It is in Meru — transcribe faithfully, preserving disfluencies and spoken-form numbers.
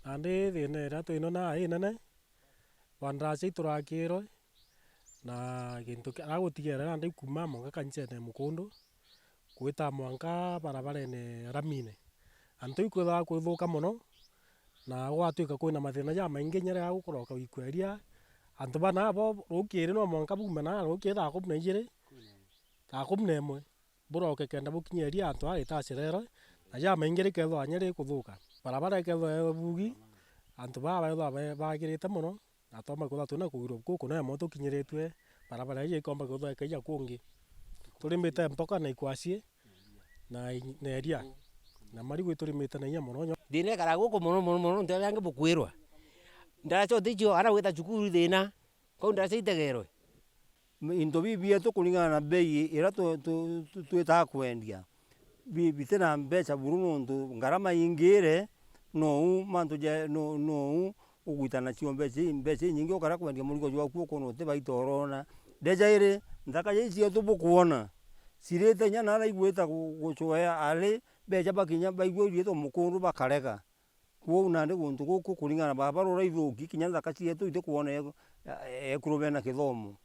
Nandi thina iria twino na inene, wandarasi iturakirwe, na gintu kia-, aria gutigere nandi kuuma mwanka kanchene Mukundu, gwita mwanka barabarene ramine. Antu ikwithagwa kwithuka mono, na gwatwika kwina mathina jamaingi nyere ya gukoroka wikweria. Antu bana abo rukiri no mwanka bume na rukiri thaa kumi na ijiri, thaa kumi na imwe, buroke kenda bukinyeria antu aa ritasi rerwe, na jamaingi rikethwa nyeri kuthuka. Barabara ikethwa ebugi, antu baa baethwa ba-, bagirite mono, na twomba kwithwa twina kugirwa guku na emo tukinyiritue, barabara iji ikomba kwithwa ikaija kungi. Turimite mpoka na ikwasi na i-, na iria, na marigu iturimite na inya mono nyo. Thina ikara guku mono mono mono, nontu aria angi bukwirwa. Ndaraca uticio, ana gwita cukuru thina, kau ndaraca itegerwe. Into bibietu kuringana na mbei iria tu-, tu-, tu-, twitaga kwendia, bi-, biti na mbeca buru, nontu ngarama ingire, nou mantu ja, no-, nou ugwita nacio mbeca i-, mbeca inyingi, ukara kwendia murigo jwaku ukona uti baita urona. Ndeja iri, nthaka iji cietu bukwona, cirite inya nara igwita gu-, gucwea ari, beja bakinya baigua iriitwa Mukundu bakarega. Kwou nandi guntu guku kuringana na barabara uria ithuki, kinya nthaka cietu itikwona e-, ekuru bena kithomo.